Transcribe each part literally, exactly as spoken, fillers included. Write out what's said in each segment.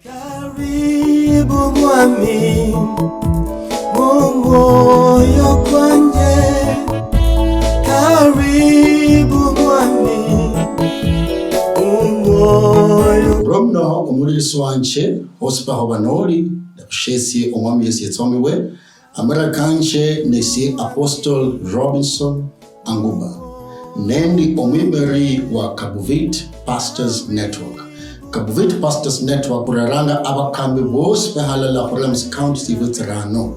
Karibu mwami, mu mwoyo kwanje. Karibu mwami, mu mwoyo. Romno omulirisi wanje, hosi paho banoli, ndakushesie omwami Yesu yetsomibwe, amara kanje nesie Apostle Robinson Anguba, nendi omwimeri wa Kabuvit Pastors Network. Kabuvit Pastors Network kureranga abakambi bosi behalala khurula mu counties tsifwe tsirano,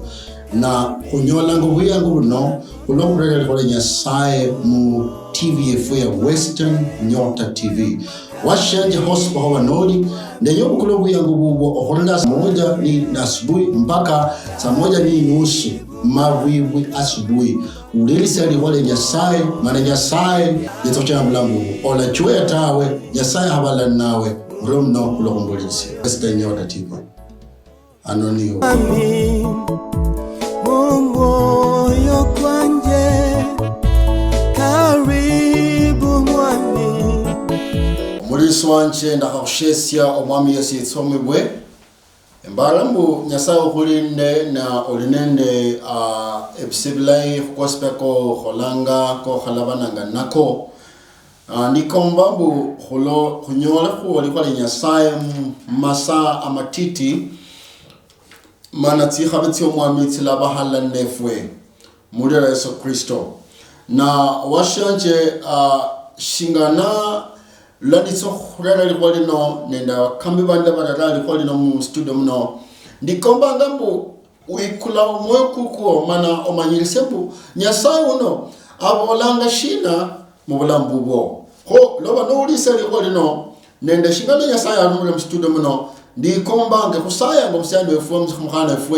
na khunyolanga obuyangu buno khulwa khurera likhuwa lia Nyasaye mu T V yefu ya Western Nyota T V. Washanje hosi paho banoli, ndenya obukule obuyangu bubwo okhurula saa moja ni, na asubuhi mpaka saa moja ni nusu mabwibwi asubuhi. Wulirisia likhuwa lia Nyasaye, mana Nyasaye yetsa khuchenda mubulamu bubwo. Olachweya tawe, Nyasaye ahabala ninawe, orio muno khulwa khumbulirisia. Western Nyota T V. Ano niwo. Mwami, mu mwoyo kwanje, karibu mwami. Omulirisi wanje, ndakhakhushesia omwami Yesu yetsomibwe. Embara mbu Nyasaye okhulinde na oli nende, ah, ebise bilayi khukosi kako okholanga kokhalabana nako. Ah, ndikomba mbu khulo-, khunyole khuolikho li Nyasaye mu masaa amatiti, mana tsikhabi tsia Omwami tsilaba halala nefwe, mulira Yesu Kristo. Na washanje, ah, shingana lwa nditsa khurera likhuwa lino nende abakambi bandi barera likhuwa lino mu studio muno, ndikombanga mbu wikula omwoyo kukwo, mana omanyirisie mbu Nyasaye uno abolanga shina mu bulamu bubwo. Kho, loba nowulirisia likhuwa lino, nende shingana Nyasaye arumire mu studio muno, ndikombanga, khusayanga omusiani wefu, omukhana wefu,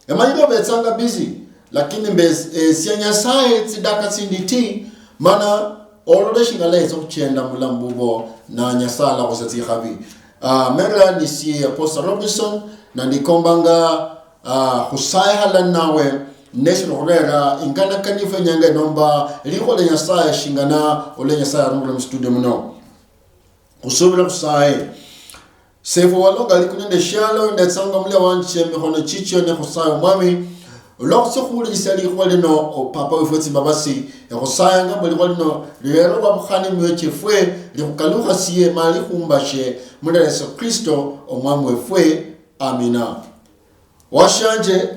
emanyire obetsanga busy, lakini mbe, eh, sia Nyasaye tsidaka tsinditi, mana olole shingana yetsa khuchenda mu bulamu bubwo, na Nyasaye alakhusia tsikhabi. Ah, mera nisie Apostle Robinson, na ndikombanga Ah, khusaye halala nawe, neshiri khurera inganakani yefwe inyanga ino nomba likhuwa lia Nyasaye shingana olwa Nyasaye arungule mu studio muno. Khusubire khusaye. Sefwe walonga likulu nende eshialo, ndetsanga mulia wanje emikhono chichio ne khusaye Omwami, olwa khutsia khuwulirisia likhuwa lino, o Papa wefwe tsimbabasi, ekhusayanga mbu likhuwa lino lirere obwabukhani mumioyo chiefwe, likhukalukhasie, mana likhumbashe, mulira Yesu Kristo, Omwami wefwe. Amina. Washanje,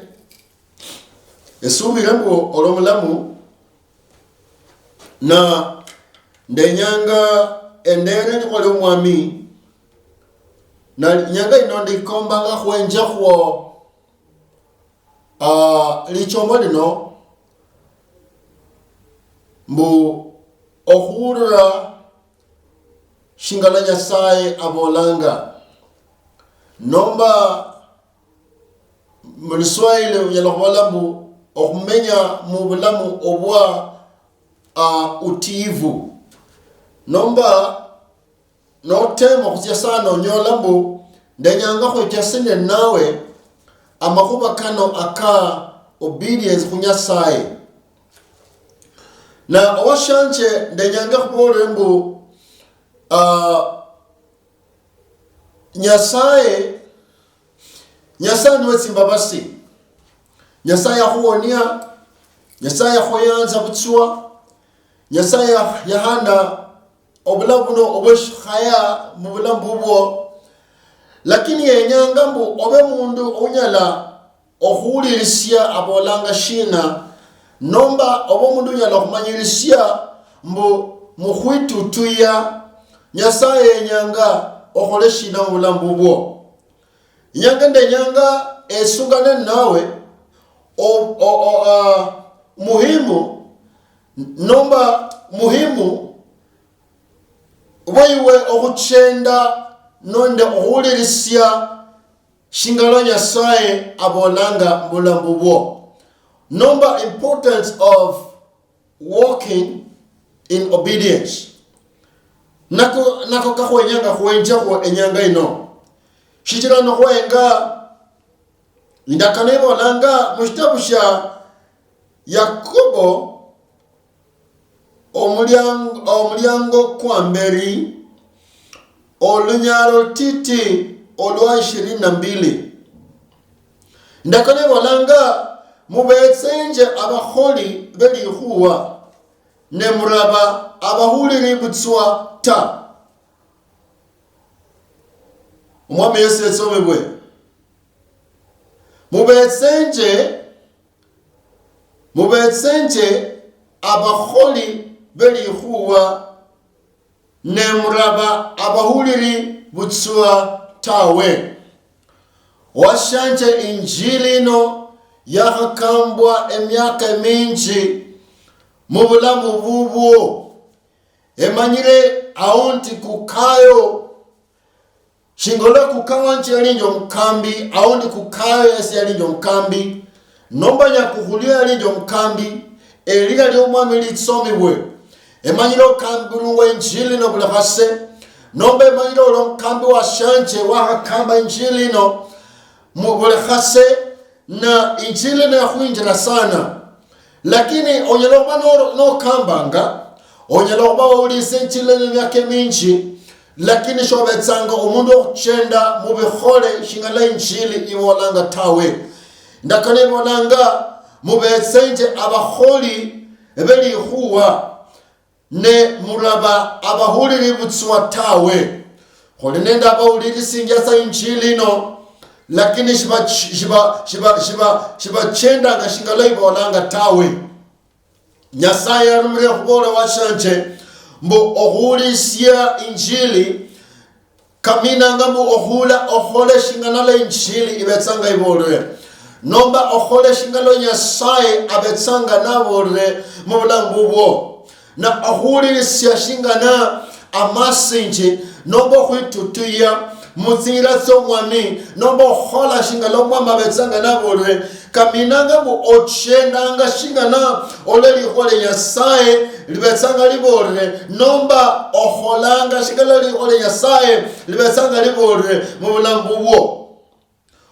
esubire mbu oli omulamu, na ndenyanga endere likhuwa lia Omwami, na inyanga ino ndikombanga khwenjekhwo, ah, lichomo lino, mbu okhurula shingala Nyasaye abolanga, nomba mu Luswahili unyala khubola mbu okhumenya mu bulamu obwa, ah, utiivu. Nomba notema okhutsia sana onyola mbu ndenyanga khwechasine nawe amakhuba kano aka obedience khu Nyasaye. Na owashanje ndenyanga khubolere mbu, ah, Nyasaye, Nyasaye niwe tsimbabasi. Nyasaye yakhuwonia, Nyasaye yakhuyanza butswa, Nyasaye ya-, yahana obulamu buno obweshikhaya mu bulamu bubwo. Lakini yenyanga mbu obe mundu onyala okhuwulirisia abolanga shina, nomba obe omundu onyala okhumanyirisia mbu mukhwitutuya Nyasaye yenyanga okhole shina mubulamu bubwo. Inyanga ndenyanga esungane ninawe, o-, o-, o-, ah, muhimu, nomba muhimu bwa iwe okhuchenda nende okhuwulirisia shingala Nyasaye abolanga mubulamu bubwo, nomba importance of walking in obedience. Nako, nako kakhwenyanga khwenjekhwo enyanga ino. Shichira nokhwenga indakano ibolanga mushitabu shia Yakobo, omuliang-, omuliango kwa mberi, olunyalo lutiti, olwa ishirini na mbili. Ndakano ibolanga, "Mubetsenje abakholi belikhuwa, ne muraba abahuliri butswa ta." Omwami Yesu yetsomibwe. "Mubetsenje, mubetsenje abakholi belikhuwa, ne muraba abahuliri butswa tawe." Washanje injili ino yakhakambwa emiaka minji mubulamu bubwo. Emanyire aundi kukayo, shinga olwa kuka wanje yalinji omukambi, aundi kukayo yesi yalinji omukambi, nomba nyakukhulio yalinji omukambi, elira liomwami litsomibwe. Emanyire okambulungwa injili nobuli khase, nomba emanyire oli omukambi washanje wakhakamba injili ino mubuli khase, na injili ino yakhwinjira sana. Lakini onyala okhuba no-, nokambanga, onyala okhuba wawulirisa injili ino emiaka eminji, lakini shobetsanga omundu okhuchenda mubikhole shingala injili ibolanga tawe. Ndakano ibolanga, "Mubetsenje abakholi belikhuwa, ne muraba abahuliri butswa tawe." Khuli nende abawulirisinjia sa injili ino, lakini shiba-, shiba-, shiba-, shiba-, shibachendanga shingala ibolanga tawe. Nyasaye yarumire khubola washanje mbu okhuwulisia injili kaminanga mbu okhula okhole shingana la injili ibetsanga ibolwe, nomba okhole shingana la Nyasaye abetsanga nabolwe mubulamu bubwo, na okhuwulirisia shingana amasinji nomba okhwitutuya mutsinjira tsiomwami, nomba okhukhola shingala omwami abetsanga nabolwe, kaminanga mbu ochendanga shingana olwa likhuwa lia Nyasaye libetsanga libolere, nomba okholanga shingala likhuwa lia Nyasaye libetsanga libolere mubulamu bubwo.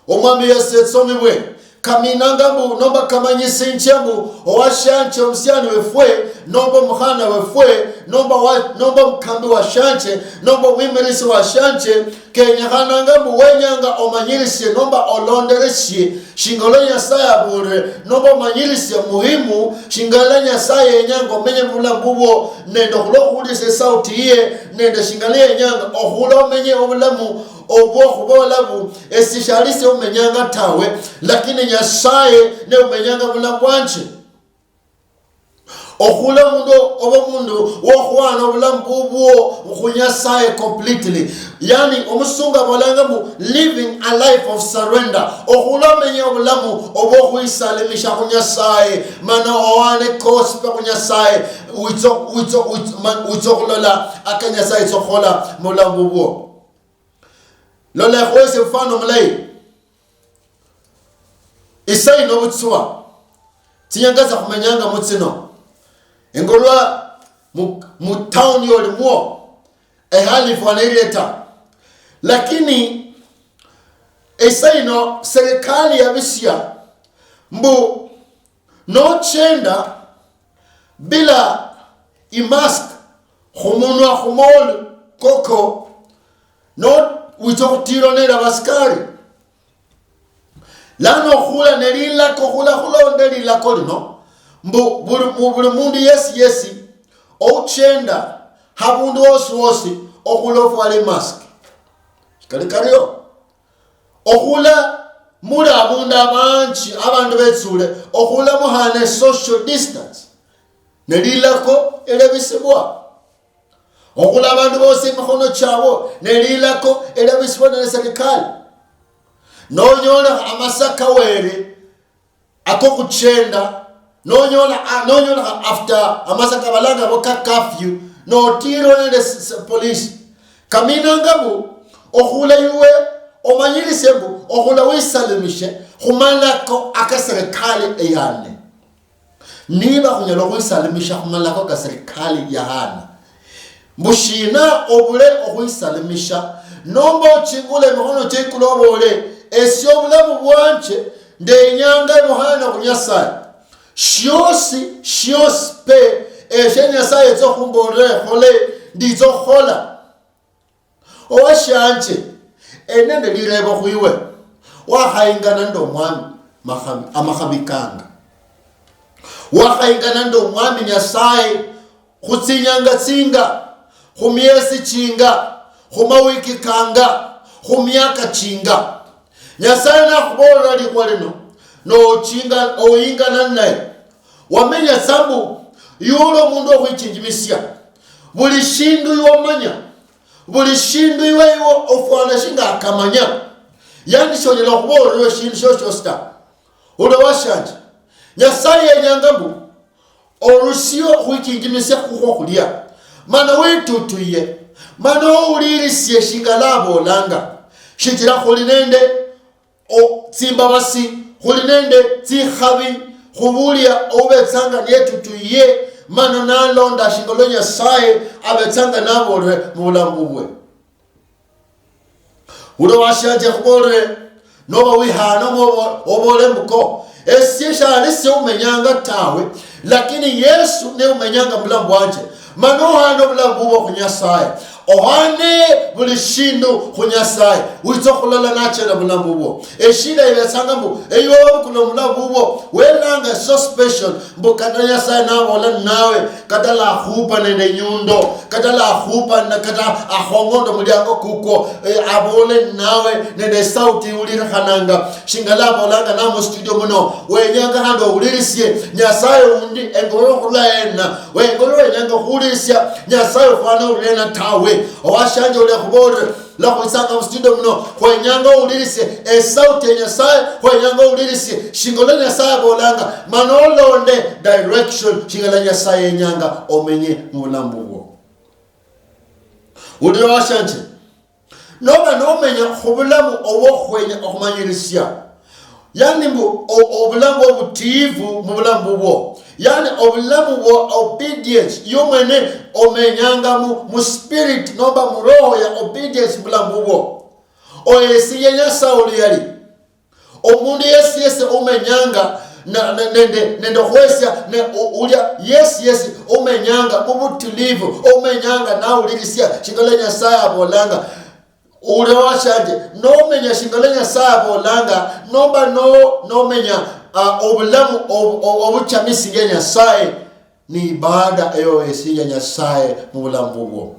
Omwami Yesu yetsomibwe, kaminanga mbu, nomba kamanyisinjia mbu, owashanje omusiani wefwe, nomba omukhana wefwe, nomba wa-, nomba omukambi washanje, nomba omwimirisi washanje, kenyekhananga mbu wenyanga omanyirisie nomba olonderesie shingala Nyasaye abolere, nomba omanyirisie muhimu shingala Nyasaye yenyanga omenye mubulamu bubwo, nende okhula okhuwulirisia esauti yiye, nende shingala yenyanga okhula omenye obulamu obwokhubola bu, "Esi shali siomenyanga tawe, lakini Nyasaye ne umenyanga bulamu bwanje." Okhula omundu oba omundu wokhuhana obulamu bubwo khu Nyasaye completely. Yani, omusungu abolanga mbu, "Living a life of surrender." Okhula omenye obulamu obwokhwisalimisha khu Nyasaye, mana owane kosi pe khu Nyasaye, witso-, witso-, witso-, man-, witsa okhulola aka Nyasaye yitsa okhukhola mubulamu bubwo. Lola ekhuwesi mfano mulayi. Isa ino butswa, tsinyanga tsia khumenyangamo tsino, engolwa mu, mu town yolimwo, ehali ifwana irie ta. Lakini isa ino serikali yabisia mbu nochenda bila imask khumunwa khumolu koko, no witsa okhutilwa nende abasikari. Lano okhula nelilako, okhula khulonde lilako lino, mbu buli, mu-, buli mundu yesi yesi ouchenda habundu wosi wosi okhula ofwale imask. Kali kario. Okhula muli abundu abanji abandu betsule, okhula muhane social distance, nelilako elebisibwa. Okhula abandu bosi emikhono chiabo, nelilako elebisibwa nende serikali. Nonyola amasaka were akokhuchenda, nonyola, a-, nonyola after amasaka balanga bo ka curfew, notirwa nende s-, s-, polisi. Kaminanga mbu okhula iwe omanyirisie mbu okhula wisalimishe khumalako aka serikali eyane. Niba khunyala okhwisalimisha khumalako ka serikali yahana, mbu shina obule okhwisalimisha, nomba ochingule emikhono chikulu obole, "Esie obulamu bwanje ndenyanga ebuhana khu Nyasaye. Shiosi, shiosi pe, eshe Nyasaye yetsa okhumbolera ekhole, nditsa okhukhola." Owashanje, ene nende lireebo khwiwe, wakhayingana nende omwami makhabi, amakhabi kanga. Wakhayingana nende omwami Nyasaye khutsinyanga tsinga, khumiesi chinga, khumawiki kanga, khumiaka chinga. Nyasaye nakhuboolera likhuwa lino, nochinga, oyingana ninaye. Wamenya tsa mbu, yule omundu okhwichinjimisia. Buli shindu iwamanya, buli shindu iwe, iwe ofwana shinga akamanya. Yani shonyala khuboolera shindu shiosi shiosi ta. Ula washanje, Nyasaye yenyanga mbu, orusio khwichinjimisia khukhwo khulia, mana wetutuye, mana owulirisie shingala abolanga, shichira khuli nende o, tsimbabasi, khuli nende tsikhabi khubulia oubetsanga nietutuye, mana nalonda shinga lwa Nyasaye abetsanga nabolere mubulamu bubwe. Uno washanje khubolere, noba wihana mwobo-, obole mbuko, esie shali siomenyanga tawe, lakini Yesu neumenyanga mulamu bwanje. Mana ohane obulamu bubwo khu Nyasaye. Ohane buli shindu khu Nyasaye. Witsa okhulola nachenda bulamu bubwo. Eshida ibetsanga mbu, eyo obukula obulamu bubwo, welanga so special, mbu kata Nyasaye nabola ninawe, kata lakhupa nende inyundo, kata lakhupa na-, kata akhong'onda omuliango kukwo, eh, abole ninawe nende esauti iwulirikhananga. Shingala abolanga na mu studio muno, wenyanga khandi owulirisie Nyasaye undi engolwe khurula hena, wengolwe wenyanga khuwulirisia Nyasaye ofwana uli hena tawe. Owashanje ulia khubolere, lwa khwitsanga mu studio muno, khwenyanga owulirisie esauti ya Nyasaye, khwenyanga owulirisie shinga olwa Nyasaye abolanga, mana olonde direction shinga lwa Nyasaye yenyanga omenye mu bulamu bubwo. Ulira washanje, noba nomenya khubulamu obwo khwenya okhumanyirisia, yani mbu o-, obulamu bwobutiifu mu bulamu bubwo, yani obulamu bwa obedience, iwe mwene omenyanga mu, mu spirit nomba mu roho ya obedience mu bulamu bubwo. Oyesiye Nyasaye oli yali. Omundu yesi yesi omenyanga na, na, nende, nende okhwesia, ne, u-, ulia yesi yesi omenyanga mubutilivu, omenyanga nawulirisia shinga lwa Nyasaye abolanga. Ulia washanje, nomenya shinga lwa Nyasaye abolanga, nomba no-, nomenya, ah, obulamu ob-, ob-, obuchamisingia Nyasaye, ni ibada eyo esinja Nyasaye mu bulamu bubwo.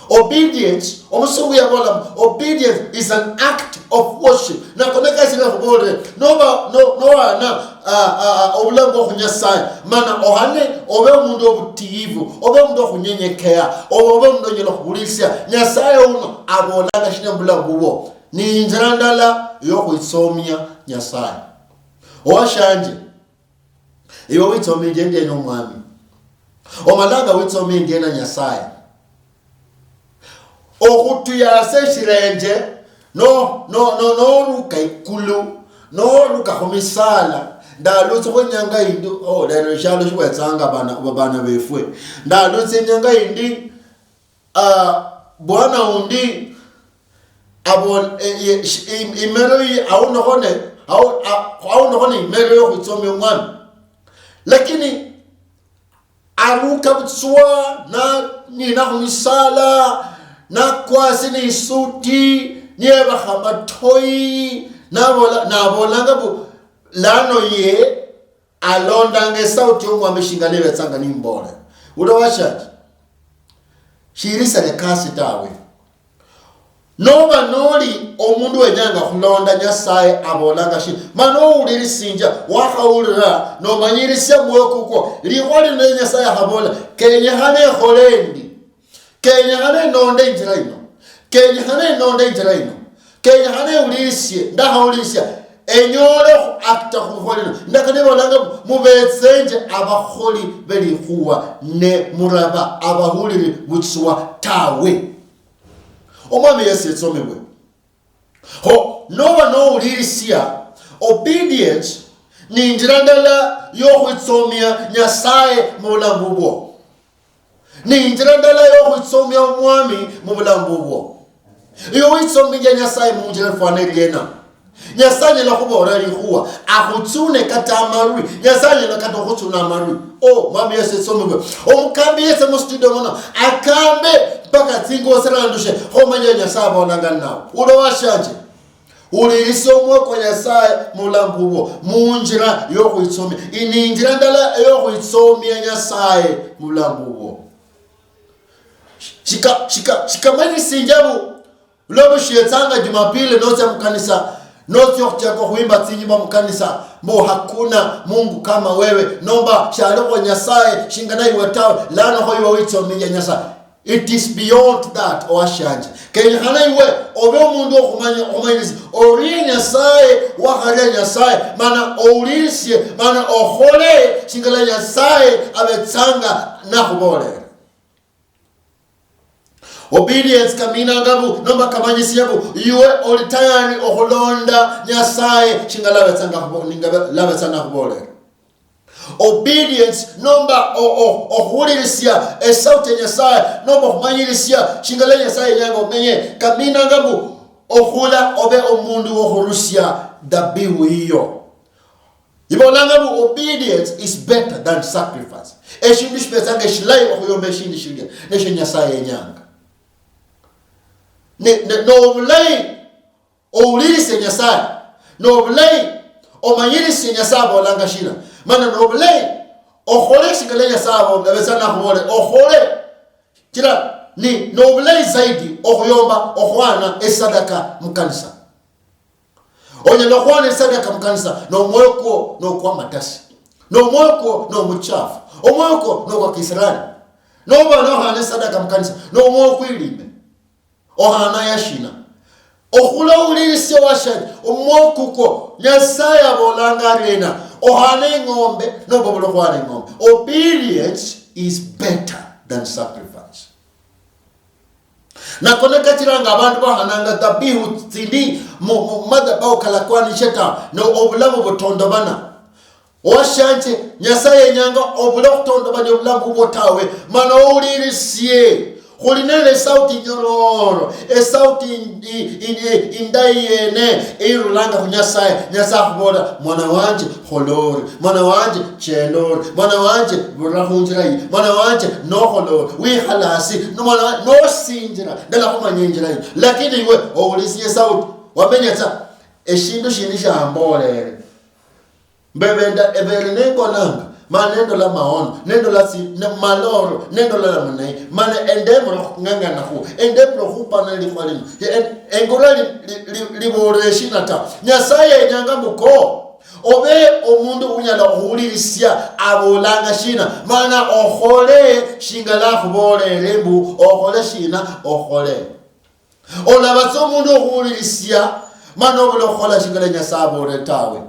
Obedience, omusungu yabola, obedience is an act of worship. Nako nekasile khubolere, noba, no-, nowana, ah, ah, ah, obulamu bwo khu Nyasaye, mana ohane obe omundu obutiyifu, obe omundu okhunyenyekea, obe, obe omundu onyala khuwulisia Nyasaye uno abolanga shina mu bulamu bubwo. Ni injira ndala yokhwitsomia Nyasaye. Owashanje, iwe witsomie endiena omwami. Omalanga witsomia endiena Nyasaye. Okhutuyasa eshilenje, no, no, no, noruka ikulu, noruka khumisala. Ndalutsukho inyanga yindi, oh, lero eshialo shiwetsanga bana, bana befwe. Ndalutsukho inyanga yindi, ah, bwana undi, abo, eh, ye-, sh-, im-, imero yi, aunokho ne, au-, a-, aunokho ne imero yokhwitsomia omwami. Lakini aruka butswa, na, nina khumisala, nakwasi ni isuti, niyebakha amatoyi, nabola, nabolanga mbu, lano ye, alondanga esauti yomwami shinga nibetsanga nimbole. Ula washanje, shirisa nekasi tawe. Noba noli omundu wenyanga khulonda Nyasaye abolanga shi, mana owulirisinja, wakhawulira, nomanyirisia mwoyo kukwo, likhuwa lino lya Nyasaye akhabola, kenyekhane ekhole endi, kenyekhane enonde injira ino, kenyekhane enonde injira ino, kenyekhane ewulirisie, ndakhawulirisia, enyole khu-, acta khukholera. Ndakano ebolanga mbu, mubetsenje abakholi belikhuwa, ne muraba abahuliri butswa tawe. Omwami Yesu yetsomibwe. Kho, noba nowulirisia, obedience ni injira ndala yokhwitsomia Nyasaye mu bulamu bubwo. Ni injira ndala yokhwitsomia omwami mu bulamu bubwo. Iwe witsominjia Nyasaye munjira efwana eliena? Nyasaye anyala khubola likhuwa, akhutsune kata amarwi. Nyasaye anyala kata okhutsuna amarwi. Oh, Mwami Yesu esomibwe. Omukambi yetse mu studio muno, akambe mpaka tsingubo tsirandushe, khomanye Nyasaye abolanga ninawe. Uli owashanje. Ulirisia omwoyo kwa Nyasaye mubulamu bubwo, munjira yokhwitsomia. Iyi ni injira ndala yokhwitsomia Nyasaye mubulamu bubwo. Shika-, shika-, shikamanyisinjia bu, lwa bushietsanga Jumapili notsia mukanisa, notsia okhuchaka okhwimba tsinyimbo mukanisa, mbu, "Hakuna Mungu kama wewe," nomba, "Shaliho Nyasaye shingana iwe tawe," lano kho iwe witsomilia Nyasaye. It is beyond that, owashanje. Kenyekhana iwe obe omundu okhumanya, okhumanyirisia, orie Nyasaye, wakharia Nyasaye, mana owulirisie, mana okhole shingala Nyasaye abetsanga nakhubolera. Obedience kaminanga bu, nomba kamanyisia bu, iwe oli tayari okhulonda Nyasaye shinga labetsanga khubo-, ninga be-, labetsa nakhubolera. Obedience, nomba o-, o-, okhuwulirisia esauti ya Nyasaye, nomba okhumanyirisia shingala Nyasaye yenyanga omenye, kaminanga bu, okhula obe omundu wokhurusia dhabihu yiyo. Ibolanga mbu, "Obedience is better than sacrifice." Eshindu shibetsanga eshilayi okhuyomba eshindu shilia, nesho Nyasaye yenyanga. Ne, ne, nobulayi owulirisie Nyasaye, nobulayi omanyirisie Nyasaye abolanga shina, mana nobulayi okhole shingala Nyasaye abo-, abetsa nakhubolera okhole. Chila ni, nobulayi zaidi okhuyomba okhwana esadaka mukanisa. Onyala okhwana esadaka mukanisa, nomwoyo kwo nokwa matasi, nomwoyo kwo nomuchafu, omwoyo kwo nokwa kisirani. Noba nokhana esadaka mukanisa, nomwoyo kwilimbe. Okhana yashina? Okhula owulirisia washanje, omwoyo kukwo, Nyasaye abolanga ariena? Okhana eng'ombe, nomba obula okhwana eng'ombe. Obedience is better than sacrifice. Nako nikachiranga abandu bahananga dhabihu tsindi mu, mu madhabahu kalakwanishe ta, no obulamu butondobana. Owashanje, Nyasaye yenyanga obule okhutondobania obulamu bubwo tawe, mana owulirisie. Khuli nende esauti nyororo, esauti i-, i-, i-, indayi yene, irulanga khu Nyasaye. Nyasaye akhubola, "Mwana wanje, khola ori. Mwana wanje, chenda ori. Mwana wanje, rula khunjira iyi. Mwana wanje, nokhola ori. Wikhala hasi. No mwana wa-, nosinjira. Ndalakhumanya injira iyi." Lakini iwe, owulisia esauti. Wamenya tsa. Eshindu shindi shambolere. Mbebenda, ebere nengonanga. Mana nendola maono. Nendola si, ne, maloro. Nendola namna hii. Mana endemro ngangana khu. Endemro khupana likhwa lino. En-, engolwa li, li, li, libolere shina ta. Nyasaye yenyanga mbu ko. Obe omundu unyala okhulirisia abolanga shina, mana okhole shingala akhubolere mbu okhole shina, okhole. Olaba tsa omundu okhulirisia, mana obula okhukhola shingala Nyasaye abolere tawe.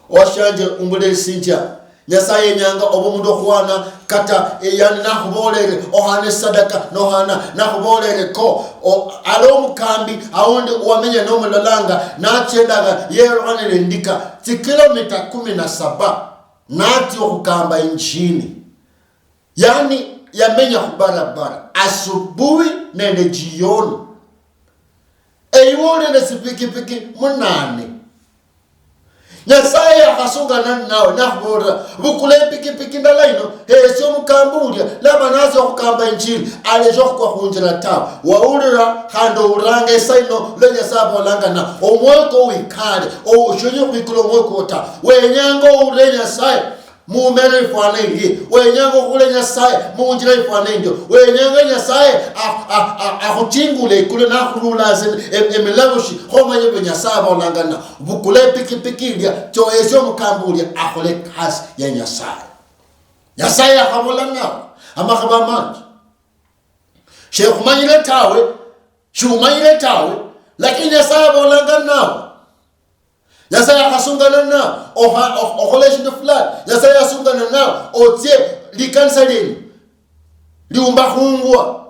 Washanje umbulesinjia, Nyasaye yenyanga obe omundu okhwana, kata, eh, yani nakhubolere, ohana esadaka, nohana, nakhubolere ko, o-, ali omukambi, aundi wamenya nomulolanga, nachendanga, yerohanire endika, tsikilomita kumi na saba, natsia okhukamba injini. Yani, yamenya khubarabara, asubuhi nende jioni. Eyiwe oli nende tsipikipiki munane. Nyasaye yakhasungana ninawe, nakhubolera, "Bukula epikipiki ndala yino, heresia omukambi ulia, laba natsia okhukamba injili, aleshe okhukwa khunjira tawe." Wawulira, khandi owuliranga isa yino, lwa Nyasaye abolanga na, omwoyo kwo wikale, o-, shonye khubikula omwoyo kwo ta. Wenyanga owulire Nyasaye, mumera ifwana irie. Wenyanga okhule Nyasaye munjira ifwana indio. Wenyanga Nyasaye a-, a-, a-, akhuchingule ikulu nakhurula hasi em-, emilabushi, khomanye bwe Nyasaye abolanga na, bukula epikipiki ilia, chohesia omukambi ulia akhole ekasi ya Nyasaye. Nyasaye akhabola nawe amakhaba amanji. Shekhumanyire tawe, shiumanyire tawe, lakini Nyasaye abolanga nawe. Nyasaye akhasungana na oha-, o-, okhola eshindu fulani. Nyasaye yasungana na otsie likanisa lienyu liumbakhungwa.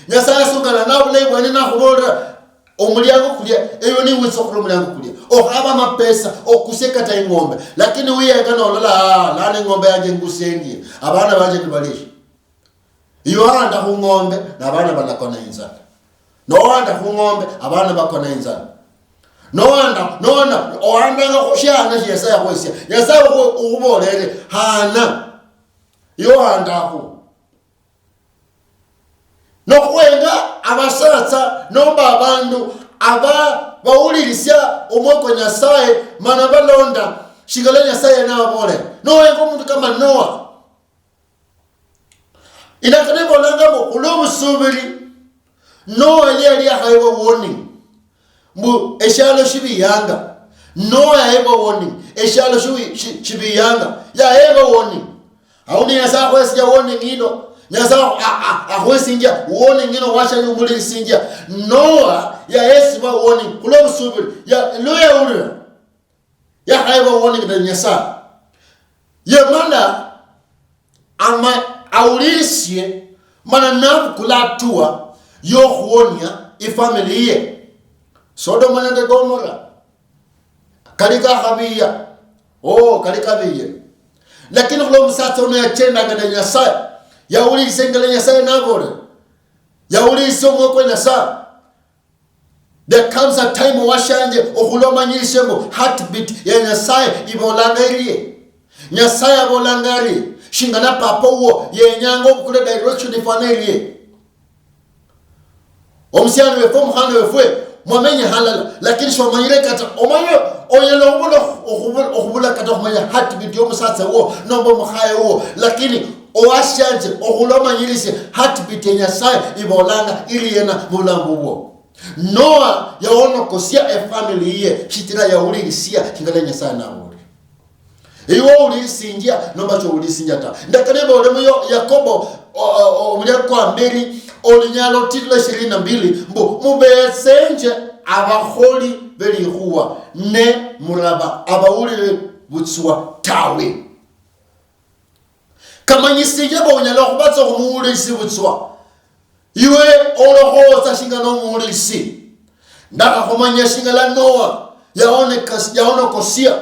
Nyasaye yasungana na obulayi bwene nakhubolera omuliango kulia, eyo niwitsa okhura omuliango kulia. Okhaba amapesa, okusie kata ing'ombe. Lakini wiyenga nolola, "Ah, lano ing'ombe yanje ngusie ndie. Abana banje nibalishi." Iyo ohanda khung'ombe, nabana balakona inzala. Nohanda khung'ombe, abana bakona inzala. Nohanda, nohanda, ohandanga khushiana shia Nyasaye akhwesia. Nyasaye ukhu-, ukhubolere, hana. Yohandakhu. Nokhwenga abasatsa nomba abandu aba bawulirisia omwoyo kwa Nyasaye mana balonda shingala Nyasaye nababolera. Nohwenga omundu kama Noah. Indakano ibolanga mbu khulwo busubiri, Noah yali yakhayebwa warning mbu eshialo shibiyanga. Noah yayebwa warning, eshialo shiwi-, shi-, shibiyanga. Yayebwa warning. Aundi Nyasaye akhwesinjia warning ino, Nyasaye a-, a-, akhwesinjia warning ino, washa niumulirisinjia. Noah yayesibwa warning khulwo busubiri, ya-, lwa yawulira. Yakhayebwa warning nende Nyasaye. Yemala ama-, awulirisie, mana nabukula hatua yokhuonia ifamily yiye. Sodoma nende Gomora, kali kakhabiya. Oh, kali kabiye. Lakini khulwa omusatsa uno yachendanga nende Nyasaye, yawulirisia ingala Nyasaye nabola, yawulirisia omwoyo kwa Nyasaye. There comes a time, owashanje, okhulwa omanyishe mbu heartbeat ya Nyasaye ibolanga irie. Nyasaye abolanga arie, shingana papa uwo yenyanga obukule direction ifwana irie. Omusiani wefwe, omukhana wefwe, mwamenye halala, lakini shomanyire kata, omanye, onyala okhubula, okhubula, okhubula kata okhumanya heartbeat yomusatsa uwo, nomba omukhaye uwo, lakini owashanje, okhulwa omanyirisia heartbeat ya Nyasaye ibolanga iri yena mubulamu bubwo. Noah yaonokosia efamily yiye shichira yawulirisia shingala Nyasaye nabolera. Iwe owulirisinjia nomba showulirisinjia ta. Ndakana ibolemo yo Yakobo, o-, o-, o-, omuliako kwa mberi, olunyalo titula ishirini na mbili, mbu, "Mubetsenje abakholi belikhuwa, ne muraba abawulire butswa tawe." Kamanyisinjia mbu onyala okhubatsa okhumuwulirisi butswa. Iwe olokhotsa shingana omuwulirisi. Ndakhakhumanya shingala Noah yaoneka-, yaonokosia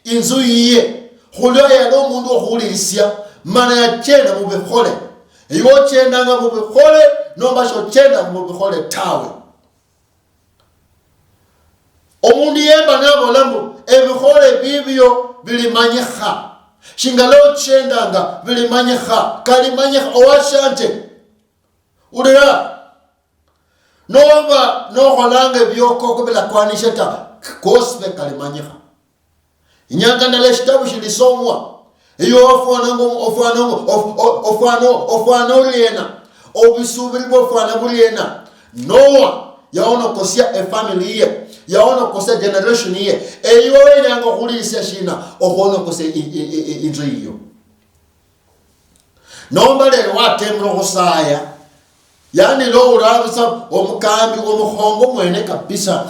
inzu yiye, khulwa yali omundu wokhuwulirisia, mana yachenda mubikhole. Iwe ochendanga mubikhole, nomba shochendanga mubikhole tawe. Omundu yemba nabola mbu, "Ebikhole bibio bilimanyikha. Shingala ochendanga bilimanyikha, kalimanyikha owashanje." Ulira, noba nokholanga ebiokoko bilakwanishe ta, kosi be kalimanyikha. Inyanga ndala eshitabu shilisomwa, eyo ofwana ngo-, ofwana ngo-, of-, o-, ofwana, ofwana oriena, obusubiri bwofwana buriena. Noah yaonokosia efamily ye, yaonokosia generation ye. Eyo wenyanga okhulisia shina? Okhwonokosia i-, i-, i-, i-, inzu yiyo. Nomba lero watemire okhusaya, yani lowura busa omukambi, omukhongo mwene kabisa,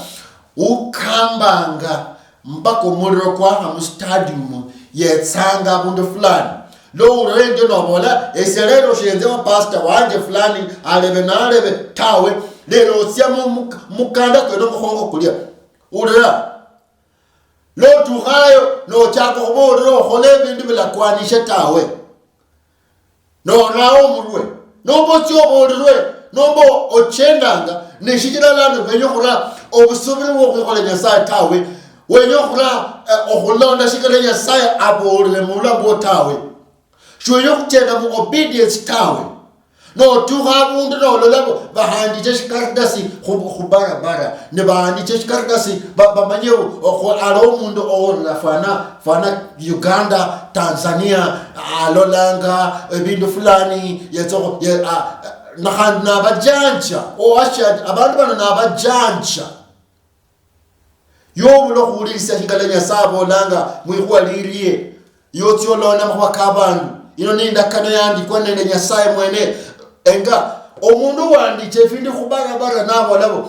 ukambanga mpaka omuliro kwakha mu stadium, yetsanga abundu fulani. Lowura endio nobola, "Esie lero shenze wa pastor wanje fulani, alebe nalebe tawe." Lero otsia mu, mu, mukanda kwene omukhongo kulia. Ulira. Lotukhayo, nochaka okhubolera okhole ebindu bilakwanishe tawe. Norawo omurwe. Nomba otsia obolirwe, nomba ochendanga, ne shichira lano wenya okhura obusubiri bwokhwikhola Nyasaye tawe. Wenya okhura, eh, okhulonda shikira Nyasaye abolire mubulamu bwo tawe. Shiwenya okhuchenda mu obedience tawe. Notukha abundu nolola bo-, bahandiche shikaratasi khu, khu barabara, ne bahandiche shikaratasi ba-, bamanye o-, okhu-, aliho omundu owola fana, fana Uganda, Tanzania, alolanga ebindu fulani, yetsa okhu-, ye-, a-, na khandi nabajanja, owasha-, abandu bano nabajanja. Yobula okhuwulirisia shingala Nyasaye abolanga mwikhuwa lirie, yotsia olonda makhuwa kabandu. Ino nindakano yandikwa nende Nyasaye mwene. Enga omundu owandicha efindu khubarabara nabolabo,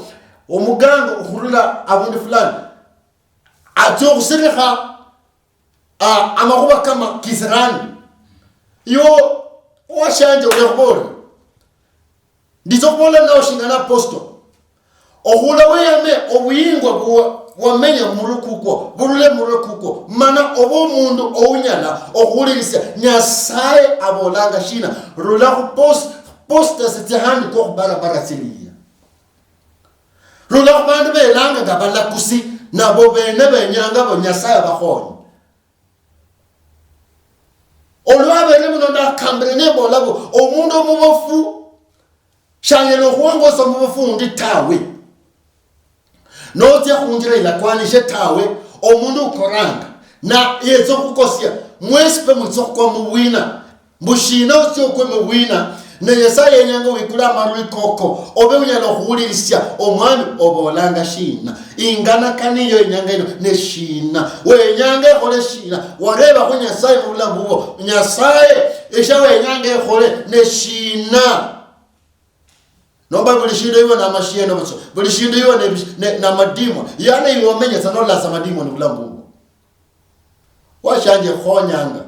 omuganga okhurula abundu fulani, atsia okhusirikha, ah, amakhuwa kama kisirani. Yo, owashanje ulia khubola. Nditsa okhubola nao shingana apostle. Okhula weyame obuyingwa bwa-, bwamenya mumurwe kukwo, burule mumurwe kukwo, mana obe omundu ounyala okhuwulirisia Nyasaye abolanga shina. Rula khu post-, posters tsiahandikwa khubarabara tsiliya. Rula khubandu belanga nga balakusi, Nabo bene benyanga bo Nyasaye abakhonye. Olwabere muno ndakambire nembola bo, omundu omubofu shanyala okhuongosa omubofu undi tawe. Notsia khunjira ilakwanishe tawe, omundu ukoranga na yetsa okhukosia, mwesi pe mwitsa okhukwa mubwina. Mbu shina otsia okwe mubwina? Ne Nyasaye yenyanga wikule amarwi koko, obe unyala okhuwulirisia omwami obolanga shina. Inganakani iyo yenyanga ino ne shina? Wenyanga ekhole shina? Warebakho Nyasaye mubulamu bubwo, Nyasaye esha wenyanga ekhole ne shina? Nomba buli shindu iwe namashieno butswa, buli shindu iwe ne, ne, namadimoni. Yani iwe omenyetsa nolasa madimoni mubulamu bubwo. Washanje khonyanga.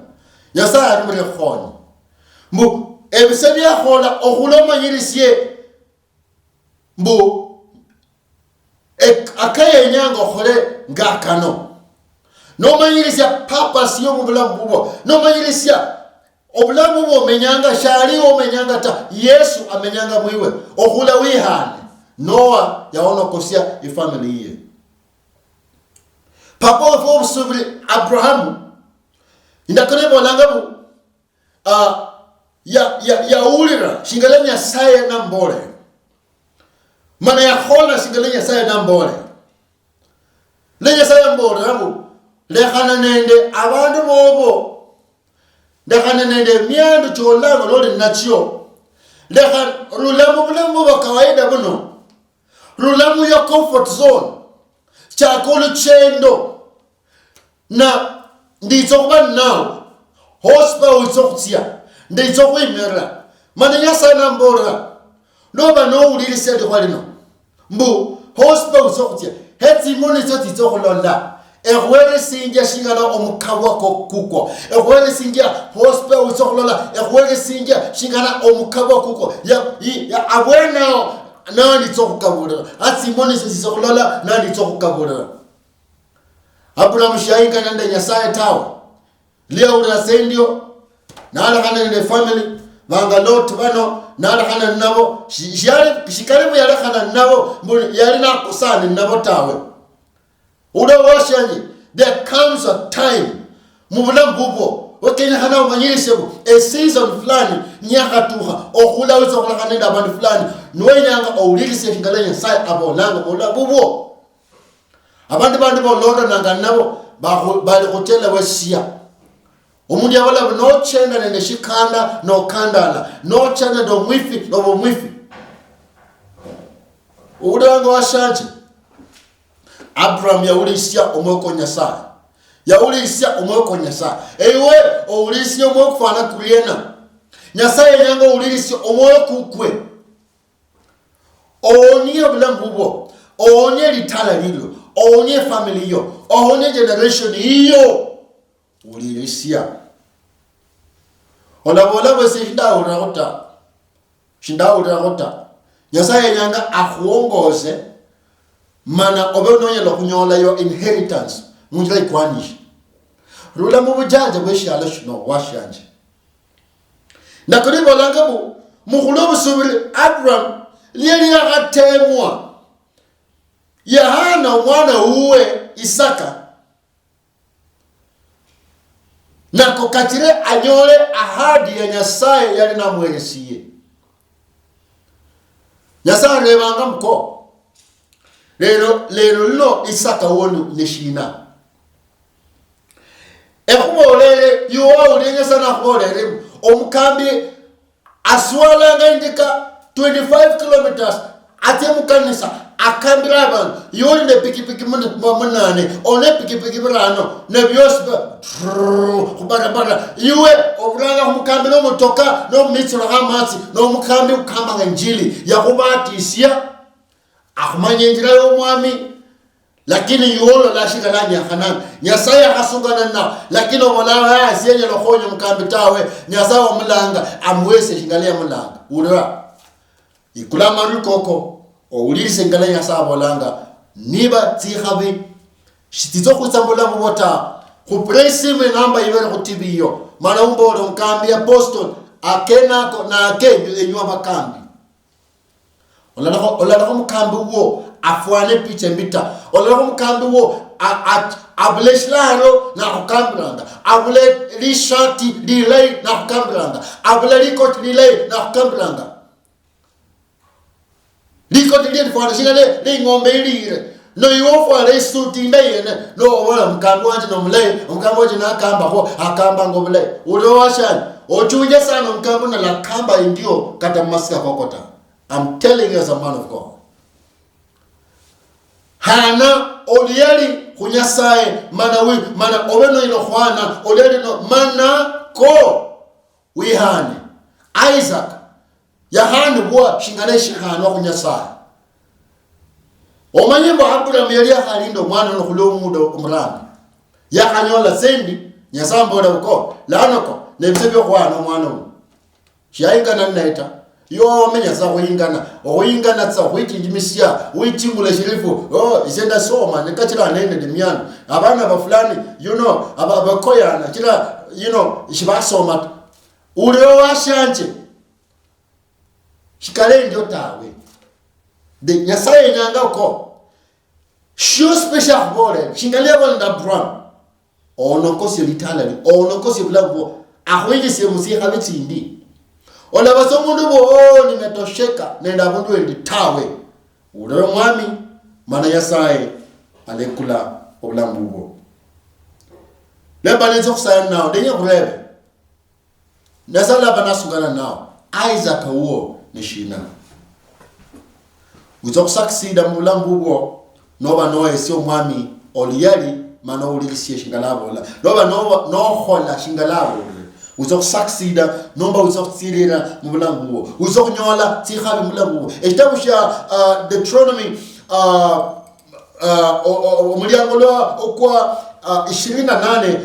Nyasaye ali muli khukhonya. Mbu, ebise byakhola okhula omanyirisie. Mbu, ek-, akayenyanga okhole ngakano. Nomanyirisia purpose yo mubulamu bubwo. Nomanyirisia obulamu bubwo omenyanga, shali omenyanga ta. Yesu amenyanga mwiwe. Okhula wihane. Noah yaonokosia ifamily yiye. Papa wefu wobusubiri Abrahamu, indakano ibolanga mbu, ah, ya, ya, yawulira shingala Nyasaye nambolera. Mana yakhola shingala Nyasaye nambolera. Le Nyasaye ambolera mbu, lekhana nende abandu bobo, lekhana nende emiandu cholanga noli nachio, lekha rula mubulamu bwa kawaida buno, rula mu your comfort zone, chaka oluchendo, na nditsa okhuba ninawe, hosi pa witsa okhutsia, nditsa okhwimirira. Mana Nyasaye nambolera, noba nowulirisia likhwa lino, mbu, hosi pa witsa okhutsia, he tsimoni tsio tsitsa okhulola, ekhuheresinjia shingana omukabwa ko-, kukwo, ekhuheresinjia hosi pa witsa okhulola, ekhuheresinjia shingana omukabwa kukwo. Ya, i, ya, abwenao, nanditsa okhukabulira. Ha tsimoni tsio tsitsa okhulola, nanditsa okhukabulira. Abraham shiyayingana nende Nyasaye tawe. Liyawulira sa endio, nalekhana nende family, banga Lot bano, nalekhana ninabo, shi-, shiyali, shikali mbu yalekhana ninabo, mbu yali nakosane ninabo tawe. Ula washanje, there comes a time mubulamu bubwo, wekenyekhana umanyirishe mbu, e season fulani niyakhatukha, okhula witsa okhulekhana nende abandu fulani, niwenyanga owulirisie shingala Nyasaye abolanga mubulamu bubwo. Abandu bandi bolondananga ninabo bakhu-, bali khucheleweshia. Omundu yabola mbu, nochenda nende shikanda, nokandala, nochenda nende omwifi, noba omwifi. Owuliranga washanje? Abraham yawulisia omwoyo kwa Nyasaye. Yawulisia omwoyo kwa Nyasaye. Ewe owulisia omwoyo kufwana kuriena? Nyasaye yenyanga owulirisie omwoyo kukwe. Owonie obulamu bubwo, owonie litala lilio, owonie efamily yiyo, owonie generation yiyo. Wulirisia. Olabola bwesi shindawulirakho ta. Shindawulirakho ta. Nyasaye yenyanga akhuongoze, mana obe nonyala okhunyola your inheritance munjira ikwanishe. Rula mubujanja bweshialo shino, washanje. Ndakano ibolanga mbu, mukhulu obusubiri Abraham liyali yakhatemwa, yahana omwana wuwe Isaka, nako kachire anyole ahadi ya Nyasaye yali namuheresiye. Nyasaye arebanga muko, lero, lero lino Isaka wono ni shina? Ekhubolere, yuwa ulienya sana akhubolere, omukambi aswalanga indika twenty-five kilometers, atsia mukanisa, akambira abandu, yoli ne pikipiki mun-, mu-, munane, one pikipiki birano, ne biosi ba-, trrrr, khubarabara. Iwe oburanga khumukambi nomutoka, nomumitsula khamatsi, nomukambi ukambanga injili, yakhubatisia, akhumanya injira yomwami, lakini iwe olola shinga lanyakhananga. Nyasaye akhasungana ninawe, lakini obola, "Ah, sienyala okhuhonya omukambi tawe." Nyasaye wamulanga, amuhesie shingala yamulanga. Wulira. Ikula amarwi koko, owulirisie ngala Nyasaye abolanga, niba tsikhabi shitsitsa okhwitsa mubulamu bwo ta, khupira isimu inamba ibere khu T V iyo, mana umbole, omukambi apostle, akenako nake enywe abakambi. Olalakho, olalakho omukambi wuwo Afwane picha embi ta. Ololekho omukambi wo, a-, a-, abula eshilaro nakhukambiranga. Abula lishati lilayi nakhukambiranga. Abula likoti lilayi nakhukambiranga. Likoti lilie lifwana shina le, ling'ombe iliire. No iwe ofwala isuti indayi yene, no obola omukambi wanje nomulayi, omukambi wanje nakambakho, akambanga obulayi. Uli owashani, ochunje sana omukambi nalakamba endio kata mumasika koko ta. I'm telling you as a man of God. Hana oluyali khu Nyasaye, mana wi-, mana obe noyina okhwana oluyali no, mana ko wihane. Isaac yahanibwa shingana eshihanwa khu Nyasaye. Omanye mbu Abraham yali yakhalinda omwana uno khulwa omuda omurambi. Yakhanyola sendi, Nyasaye ambola buko, lano ko, nebise biokhwana omwana uno. Shiayingana ninaye ta. Iwe wamenya tsa khuyingana, okhuyingana tsa, okhwichinjimisia, okhwichingula eshilifu. Oh, ise ndasoma, nikachira nende limiano. Abana ba fulani, you know, aba-, abakoyana, chira, you know, shibasoma ta. Uli owashanje. Shikale endio tawe. De, Nyasaye yenyanga uko. Shio special khubole, shinga liabola nda Abraham. Onokosie litala li, onokosie bulamu bwo, akhwinjisie musikhabi chindi. Olaba sa omundu bo, "Oh, nimetosheka nende abundu wendi," tawe. Ulira omwami, mana Nyasaye alekula obulamu bubwo. Leba nenze okhusaya ninawe, ndenye khurebe. Nyasaye laba nasungana nao, Isaac wuwo ni shina? Witsa okhusucceeda mu bulamu bubwo, noba nohesia omwami oluyali, mana owulirisie shinga labola. Noba, noba nokhola shinga labolere, witsa okhusucceeda, nomba witsa okhutsirira mu bulamu bubwo. Witsa okhunyola tsikhabi mu bulamu bubwo. Eshitabu shia, uh, Deuteronomy, uh, Ah, o-, o-, omuliango lwa okwa, ah, ishirini na nane,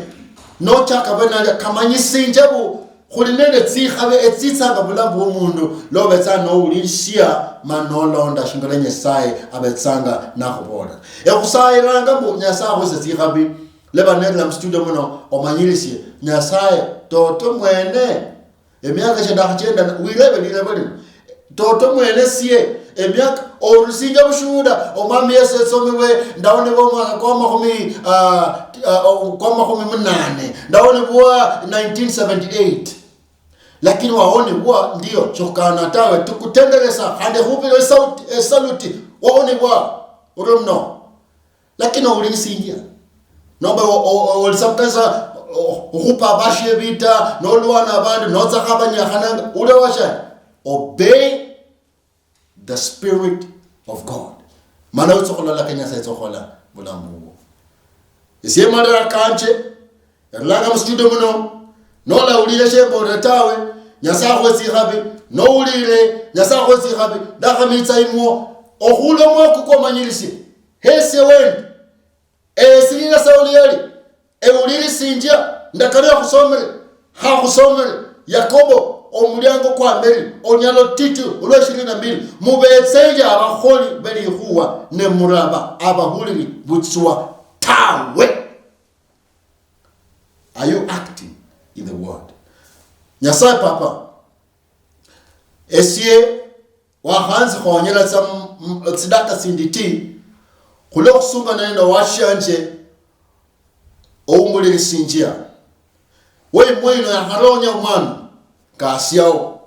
nochaka bwene alia, kamanyisinje bu khuli nende tsikhabi etsitsanga bulamu bwomundu, lobetsa nowulisia ma nolonda shinga lwa Nyasaye abetsanga nakhubolera. Ekhusayiranga mbu Nyasaye akhwese tsikhabi, leba nerula mustudio muno, omanyirisie, Nyasaye toto mwene. Emiaka chia ndakhachenda na-, wirebe lirebo lino. Toto mwene sie, emiaka, orusinjia bushuhuda, omwami Yesu etsomibwe, ndawonibwa omwaka kwa makhumi, ah, ah, kwa makhumi munane, ndawonibwa nineteen seventy-eight. Lakini wawonibwa, ndio, chokana tawe, tukutenderesa, khandi khupira esauti, esaluti, wawonibwa, orio mno. Lakini owulirisinjia. Nomba o-, o-, o-, olisa mukanisa, o-, okhupa abasho ebita, nolwana abandu, notsakha abanyakhananga, uli owashani? Obey the Spirit of God. Mana witsa okhulola ka Nyasaye yitsa okhola bulamu bubwo. Esie malira kanje, erulanga mu studio muno, nolawulire shembolere tawe, Nyasaye akhwe tsikhabi, nowulire, Nyasaye akhwe tsikhabi, ndakhamitsa imwo, okhula omwoyo kukwo omanyirisie. Hesie wendi, esirira sa oluyali, ewulirisinjia, ndakano yakhusomere, khakhusomere, Yakobo, omuliango kwa mberi, onyala otiti, olwa ishirini na mbili, mubetsenje abakholi belikhuwa, ne muraba abahuliri butswa tawe. Are you acting in the word? Nyasaye Papa, esie wakhanzikhonyera tsa m-, m-, tsidaka tsinditi, khulwa okhusungana nende owashanje oumulirisinjia. Weimwe ino yakharonya omwami, kasiao.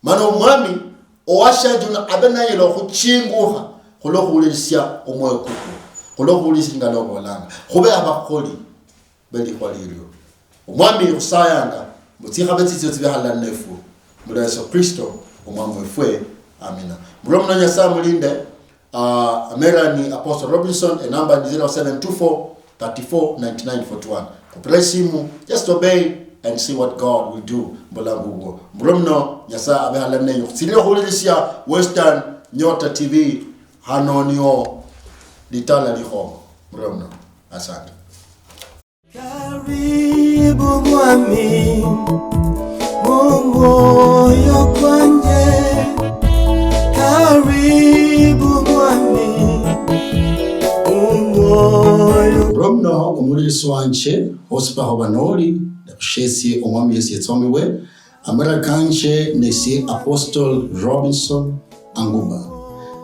Mana omwami owashanje uno abe nanyala okhuchingukha khulwa okhuwulirisia omwoyo kukwo, khulwa okhuwulirisia lingana obolanga. Khube abakholi belikhuwa lilio. Omwami khusayanga, mbu tsikhabe tsitsio tsibe halala nefu, mulwa Yesu Kristo, Omwami wefwe. Amina. Mulwa muno Nyasaye mulinde, ah, amera ni Apostle Robinson, enamba ni zero seven two four, thirty-four, ninety-nine, forty-one. Khupira esimu, just obey and see what God will do, mubulamu bubwo. Mulwa muno, Nyasaye abe halala nenyu. Khutsilile khuwulirisia Western Nyota T V, hano niho litala likhongo. Mulwa muno. Asante. Karibu mwami, mu mwoyo kwanje. Karibu mwami, mu mwoyo. Olwa muno omulirisi wanje, hosi paho banoli, nekhushesie omwami Yesu yetsomibwe, amera kanje nesie Apostle Robinson Anguba.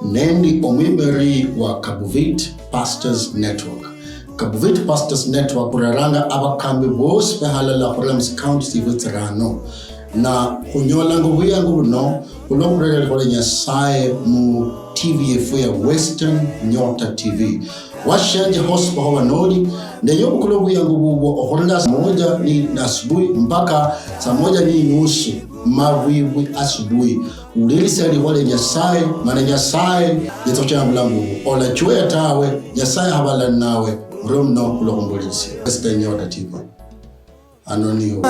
Nendi omwimeri wa Kabuvit Pastors Network. Kabuvit Pastors Network kureranga abakambi bosi behalala khurula mu counties ifwe tsirano, na khunyolanga obuyangu buno khulwa khurera likhuwa lia Nyasaye mu T V yefu ya Western Nyota T V. Washanje hosi bahoba noli, nenya obukule obuyangu bubwo okhurula saa moja ni asubuhi mpaka saa moja ni nusu mabwibwi asubuhi. Wulirisia likhuwa lia Nyasaye, mana Nyasaye yetsa khuchenda bulamu bubwo. Olachweya tawe, Nyasaye habala nawe. Murio muno khulwa khumbulirisia. Western Nyota T V. Ano niwo.